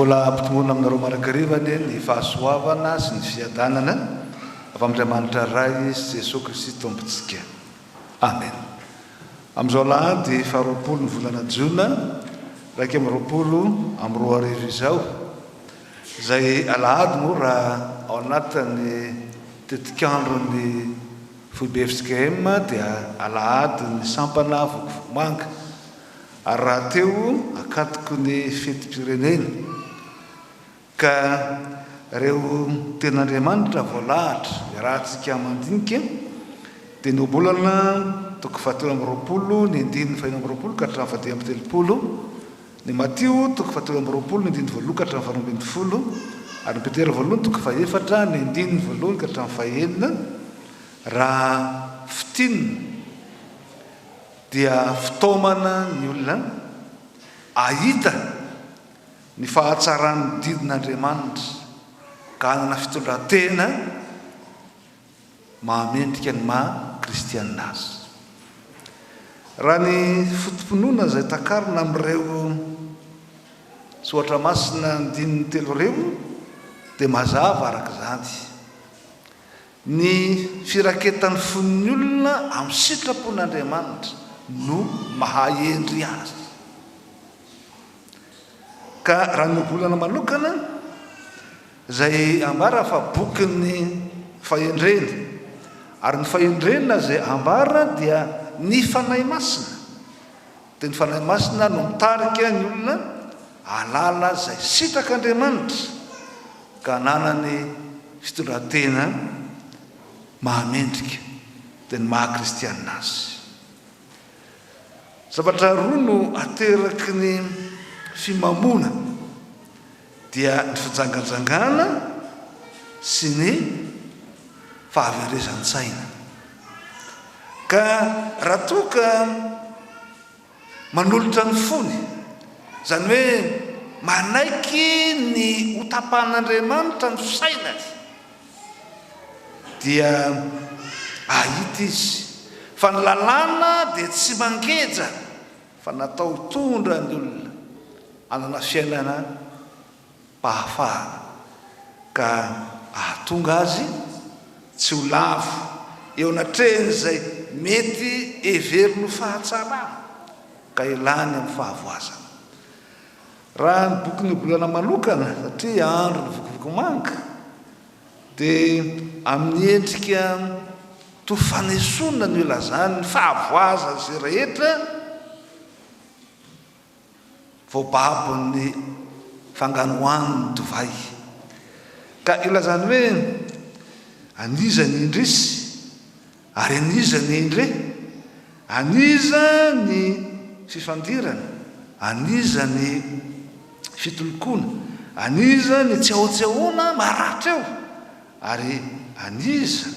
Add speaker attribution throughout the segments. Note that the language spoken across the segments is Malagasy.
Speaker 1: Mbola ampitomboina aminareo mandrakariva anie ny fahasoavana sy ny fiadanana avy amin'Andriamanitra Ray sy Jesoa Kristy Tompontsika. Amen. Amin'izao alahady faharoapolo ny volana jona 2021 izao, izay alahady moa raha ao anatin'ny tetikandron'ny Foibe fjkm dia alahadin'ny sampana Vokovomanga. Ary rahateo akatoko ny fetim-pirenena, ka ireo tenin'Andriamanitra voalahatra iarahantsika mandinika dia ny ohabolana toko fahatelo amby roapolo ny andininy fahenina amby roapolo ka hatramin'ny fahadimy amby telopolo, ny Matio toko fahatelo amby roapolo ny andininy voalohany ka hatramin'ny faharoa ambin'ny folo, ary ny Petera voalohany toko fahefatra ny andininy voalohany ka hatramin'ny fahenina, raha fintinina. Dia fitaomana ny olona hahita ny fahatsaran'ny didin'Andriamanitra ka hanana fitondran-tena mahamendrika ny maha kristianina azy. Raha ny foto-pinoana izay takarina amin'ireo soratra masina andininy telo ireo dia mazava araka izany. Ny firaketan'ny fon'ny olona amin'ny sitrapon'Andriamanitra no maha-hendry azy. Ka raha ny ohabolana manokana, izay ambara fa bokin'ny fahendrena, ary ny fahendrena izay ambara dia ny Fanahy Masina, dia ny Fanahy Masina no mitarika ny olona hahalala izay sitrak'Andriamanitra ka hananany fitondran-tena mahamendrika, dia ny maha-kristianina azy. Zavatra roa no ateraky ny fimamoana, dia ny fijanganjangana sy ny fahaverezan-tsaina. Ka raha toa ka manolotra ny fony, izany hoe manaiky ny hotapahan'Andriamanitra ny fisainany, dia hahita izy fa ny lalàna dia tsy mangeja fa natao hitondra ny olona hanana fiainana pahafahana ka hahatonga azy tsy ho lavo eo anatrehan'izay mety heveriny ho fahatsarana ka hialany amin'ny fahavoazana. Raha ny bokin'ny Ohabolana manokana, satria andron'ny vokovoko manga, dia amin'ny endrika toa fanesoana no ilazany ny fahavoazan'izay rehetra, Voababon'ny fanganohan'ny divay. Ka ilazany hoe, An'iza ny indrisy, ary an'iza ny indre? An'iza ny fifandirana? An'iza ny fitolokoana? An'iza ny tsiahotsiahoana maratra eo? Ary an'iza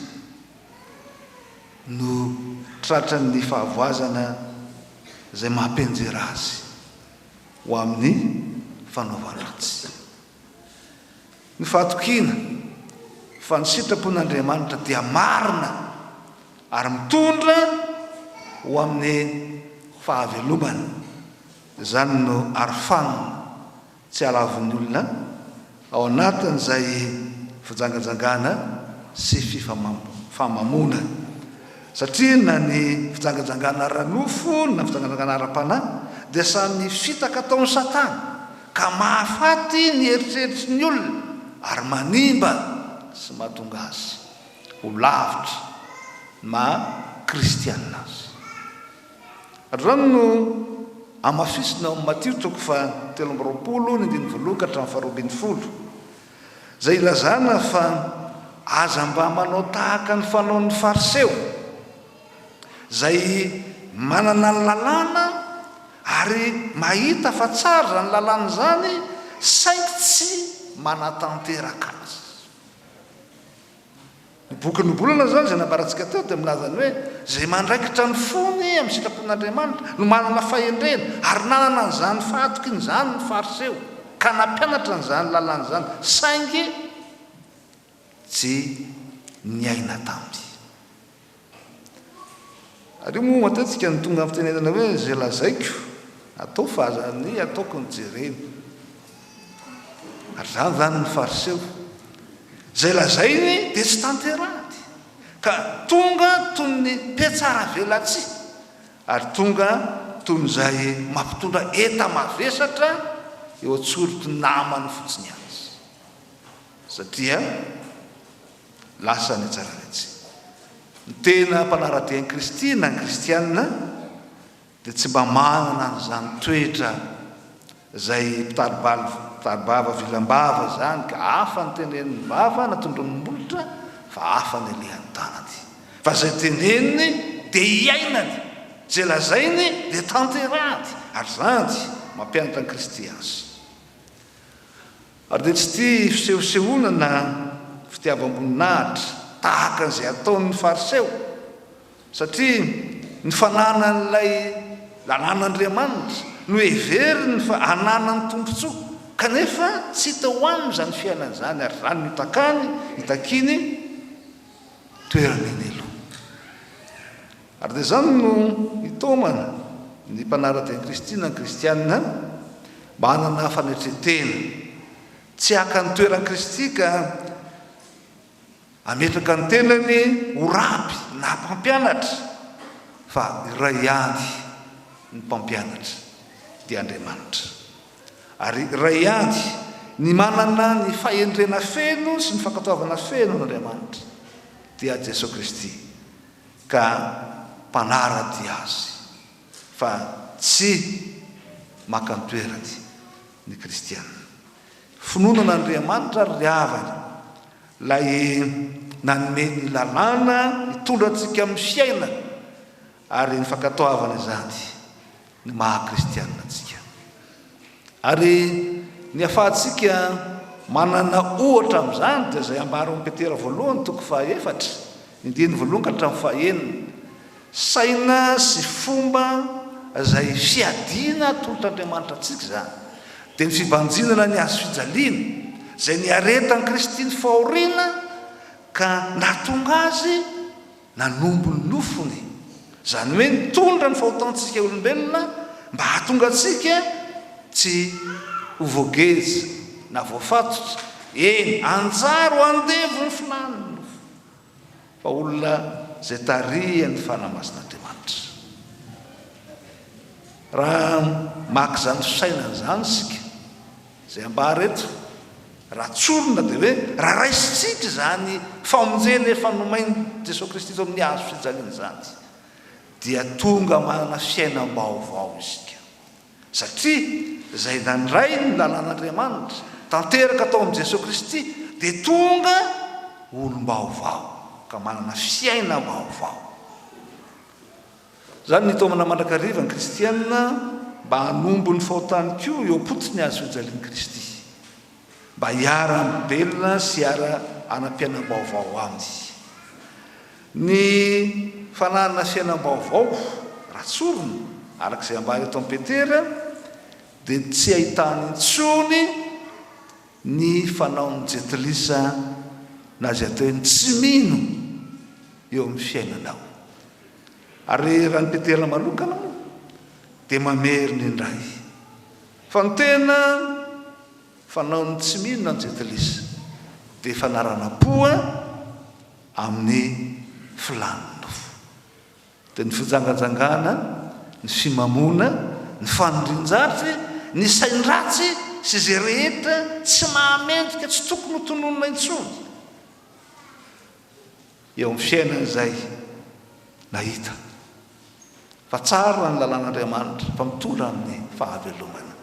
Speaker 1: no tratran'ny fahavoazana izay mampianjera azy ho amin'ny fanaovan-dratsy. Ny fahatokiana fa ny sitrapon'Andriamanitra dia marina ary mitondra ho amin'ny fahavelomana, izany no arofanina Tsy halavin'ny olona ao anatin'izay fijangajangana sy fifamamoana. Satria na ny fijangajangana ara-nofo na fijangajangana ara-panahy dia samy fitaka ataon'i Satana ka mahafaty ny eritreritry ny olona ary manimba sy mahatonga azy ho lavitra ny maha kristianina azy. Androany no hamafisina ao amin'ny Matio toko faha 23 ny andininy voalohany ka hatramin'ny faharoa ambin'ny folo, izay ilazana fa aza mba manao tahaka ny fanaon'ny Fariseo, izay manana ny lalàna ary mahita fa tsara izany lalàna izany saingy tsy manatanteraka azy. Ny bokin'ny Ohabolana izany, izay nambarantsika teo, dia milaza ny hoe, izay mandraikitra ny fony amin'ny sitrapon'Andriamanitra no manana fahendrena, ary nanana an'izany fahatokiana izany ny Fariseo, ka nampianatra an'izany lalàna izany, saingy tsy niaina taminy. Ary io moa matetika no tonga amin'ny fitenenana hoe izay lazaiko atao fa aza ny ataoko no jerena. Ary izany izany ny Fariseo. Izay lazainy dia tsy tanterahany. Ka tonga toy ny mpihatsaravelatsihy, ary tonga toy ny izay mampitondra enta-mavesatra eo an-tsoroky ny namany fotsiny ihany izy. Satria lasa ny hatsaravelatsihy. Ny tena mpanara-dia an'i Kristy na ny kristiana dia tsy mba manana an'izany toetra izay mpitari-bava vilam-bava izany ka hafa ny tenenin'ny vava na tondroin'ny molotra fa hafa ny alehan'ny tanany. Fa izay teneniny dia iainany, izay lazainy dia tanterahany, ary izany mampianatra an'i Kristy azy. Ary dia tsy tia fisehosehoana na fitiavam-boninahitra tahaka an'izay ataon'ny Fariseo, satria ny fananan'ilay lalàn'Andriamanitra no heveriny fa ananany tombontsoa, kanefa tsy hita ho aminy izany fiainana izany, ary izany no itakany, itakiany toerana eny aloha. Ary dia izany no itaomana ny mpanara-dia an'i Kristy na ny kristiana mba hanana fanetren-tena, tsy haka ny toeran'i Kristy ka hametraka ny tenany ho raby na mpampianatra, fa iray ihany ny mpampianatra, dia Andriamanitra. Ary iray ihany ny manana ny fahendrena feno sy ny fankatoavana feno an'Andriamanitra, dia Jesoa Kristy. ka mpanara-dia azy fa tsy maka ny toerany ny kristiana. Finoana an'Andriamanitra ary ry havana ilay nanome ny lalàna hitondra antsika amin'ny fiainana ary ny fankatoavana izany ny maha kristianina antsika. Ary ny afahantsika manana ohatra amin'izany dia izay ambaran'i Petera voalohany toko fahaefatra, ny andininy voalohany ka hatramin'ny fahenina. Saina sy fomba izay fiadiana atolotr'Andriamanitra antsika izany. Dia ny fibanjinana ny hazo fijaliana, izay niaretan'i Kristy ny fahoriana ka nahatonga azy Nanombo ny nofony, izany hoe nitondra ny fahotantsika olombelona mba hahatonga antsika tsy ho voageja na voafatotra, eny, hanjary ho andevon'ny filàn'ny nofo, fa olona izay tarihan'ny Fanahy Masin'Andriamanitra. Raha maka izany fisainana izany isika, Izay ambara eto, raha tsorina dia hoe raha raisintsika izany famonjena efa nomen'i Jesoa Kristy teo amin'ny hazo fijaliana izany, dia tonga manana fiainam-baovao isika. Satria izay nandray ny lalàn'Andriamanitra, tanteraka tao amin'i Jesoa Kristy, dia tonga olom-baovao, ka manana fiainam-baovao. Izany no itaomana mandrakariva ny kristiana mba hanombo ny fahotany koa eo am-pototry ny hazo fijalian'i Kristy, mba hiara-mibelona sy hiara-hanam-piainam-baovao aminy. Ny fananana fiainam-baovao, raha tsorina, araka izay ambara eto amin'i Petera, dia tsy ahitana intsony ny fanaon'ny jentilisa na izay atao hoe ny tsy mino eo amin'ny fiainanao. Ary raha ny Petera manokana moa dia mamerina indray fa ny tena fanaon'ny tsy mino na ny jentilisa dia fanaranam-po amin'ny filàn'ny nofo. Dia ny fijangajangana, ny fimamoana, ny fanindrin-dratsy, ny sain-dratsy sy izay rehetra tsy mahamendrika tsy tokony ho tononina intsony. Eo amin'ny fiainan'izay nahita fa tsara ny lalàn'Andriamanitra fa mitondra amin'ny fahavelomana.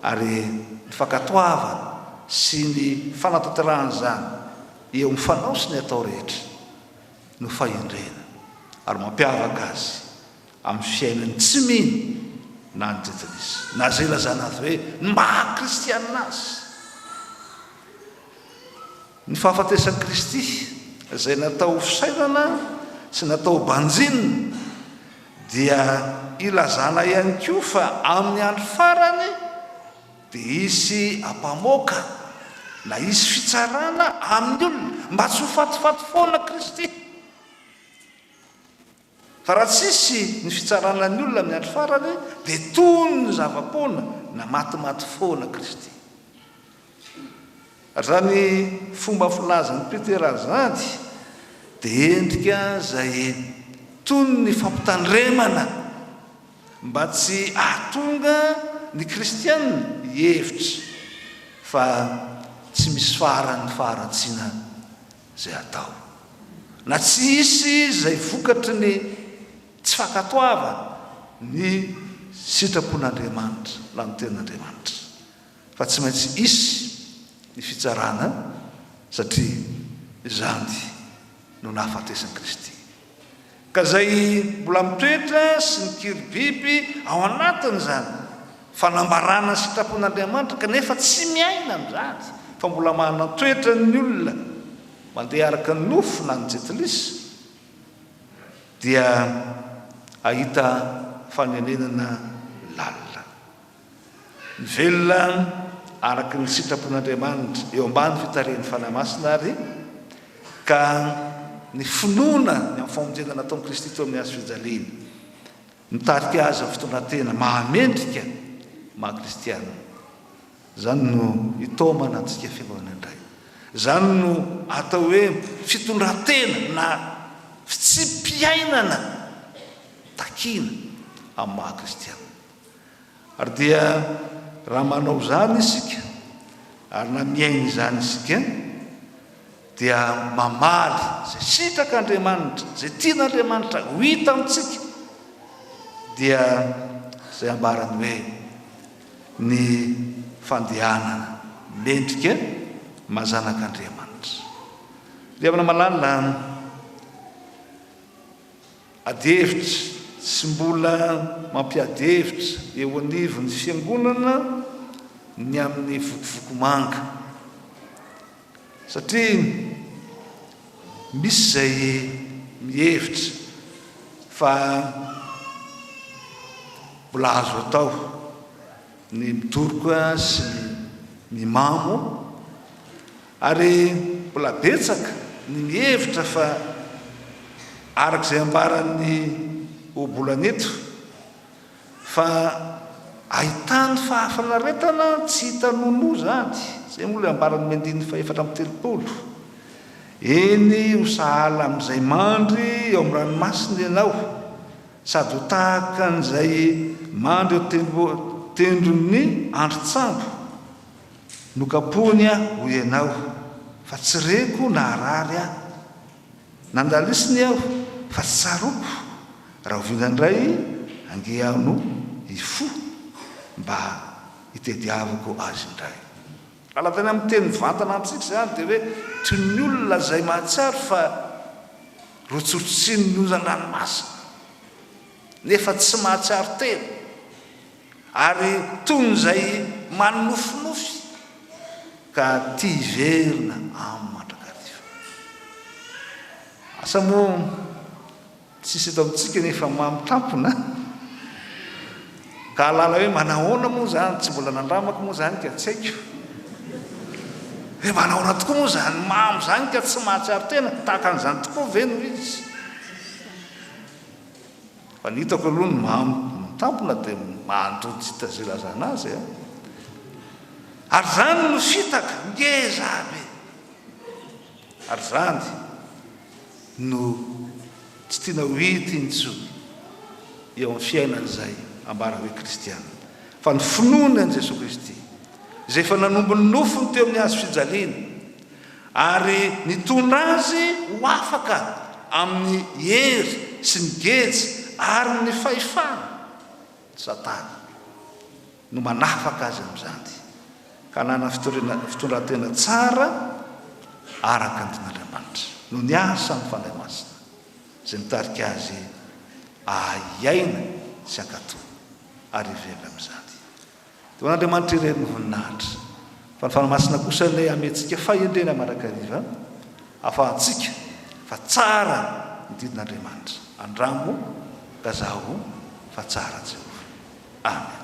Speaker 1: Ary ny fankatoavana sy ny fanatanterahana izany eo amin'ny fanao sy ny atao rehetra no fahendrena ary mampiavaka azy amin'ny fiainan'ny tsy mino na ny jentilisa na izay ilazana azy hoe ny maha kristianina azy. Ny fahafatesan'i Kristy, izay natao ho fisainana sy natao ho banjinina, dia ilazana ihany koa fa amin'ny andro farany dia hisy ampamoaka na hisy fitsarana amin'ny olona mba tsy ho fatifaty foana Kristy. Fa raha tsy hisy ny fitsarana ny olona amin'ny andro farany dia toy ny zava-poana na matimaty foana Kristy. Ary izany fomba filazan'i Petera izany dia endrika izay toy ny fampitandremana mba tsy hahatonga ny kristiana hihevitra fa tsy misy farany ny faharatsiana izay atao, na tsy hisy izay vokatry ny tsy fankatoavana ny sitrapon'Andriamanitra na ny tenin'Andriamanitra, fa tsy maintsy hisy ny fitsarana satria izany no nahafatesan'i Kristy. Ka izay mbola mitoetra sy mikiribiby ao anatin'izany fanambarana ny sitrapon'Andriamanitra kanefa tsy miaina amin'izany fa mbola manan-toetra ny olona mandeha araka ny nofo na ny jentilisa dia hahita fanenenana lalina. Mivelona araka ny sitrapon'Andriamanitra eo ambany fitarihan'ny Fanahy Masina àry, ka ny finoana ny amin'ny famonjena nataon'i Kristy teo amin'ny hazo fijaliana, mitarika azy amin'ny fitondran-tena mahamendrika maha-kristiana. Izany no itaomana antsika fiangonana indray. Izany no atao hoe fitondran-tena na fitsipi-piainana takiana amin'ny maha-kristiana. Ary dia raha manao izany isika, ary na miaina izany isika, dia mamaly izay sitrak'Andriamanitra, izay tian'Andriamanitra ho hita amintsika, dia izay ambarany hoe ny fandehanana mendrika maha zanak'Andriamanitra. Ry havana malala, Adihevitra tsy mbola mampiady hevitra eo anivon'ny fiangonana ny amin'ny vokovoko manga. Satria misy izay mihevitra fa mbola azo atao ny midoroka sy ny mimamo. Ary mbola betsaka ny mihevitra fa araka izay ambaran'ny ohabolana eto fa ahitany fahafinaretana tsy hita nonoa izany, izay moa ilay ambaran'ny andininy fahefatra amby 30, Eny ho sahala amin'izay mandry eo amin'ny ranomasina ianao, sady ho tahaka an'izay mandry eo tendron'ny andrin-tsambo. Nokapohiny aho, hoy ianao, fa tsy reko naharary aho. Nandalosiny aho, fa tsy tsaroako. Rahoviana indray ange aho no hifoha mba hitediavako azy indray? Raha lazaina amin'ny teny mivantana amintsika izany dia hoe toy ny olona izay mahatsiaro fa rotsirotsian'ny onjan-dranomasina nefa tsy mahatsiaro tena. Ary toy ny izay manonofinofy ka tia hiverina aminy mandrakariva. Asa moa tsisy eto amintsika ny efa mamo tampona ka hahalala hoe manahoana moa izany, tsy mbola nandramako moa izany ka tsy haiko hoe manahoana tokoa moa izany mamo izany ka tsy mahatsiaro tena, tahaka an'izany tokoa ve no izy? Fa ny hitako aloha ny mamy mitampona dia mandoa tsy hita izay ilazana azy a! Ary izany no fitaka ngeza be! Ary izany no tsy tiana ho hita intsony eo amin'ny fiainan'izay ambara hoe kristiana. Fa ny finoany an'i Jesoa Kristy, izay efa nanombo ny nofony teo amin'ny hazo fijaliana, Ary nitondra azy ho afaka amin'ny hery sy ny geja ary ny fahefana Satana no manafaka azy amin'izany, ka hanana fitondran-tena tsara araka ny tian'Andriamanitra, noho ny asan'ny Fanahy Masina izay mitarika azy hahay hiaina sy hankatò ary hivelona amin'izany. Dia ho an'Andriamanitra irery ny voninahitra. Fa ny Fanahy Masina kosa anie hameantsika fahendrena mandrakariva ahafahantsika fa tsara ny didin'Andriamanitra. Andramo ka zaho fa tsara Jehovah. Amen.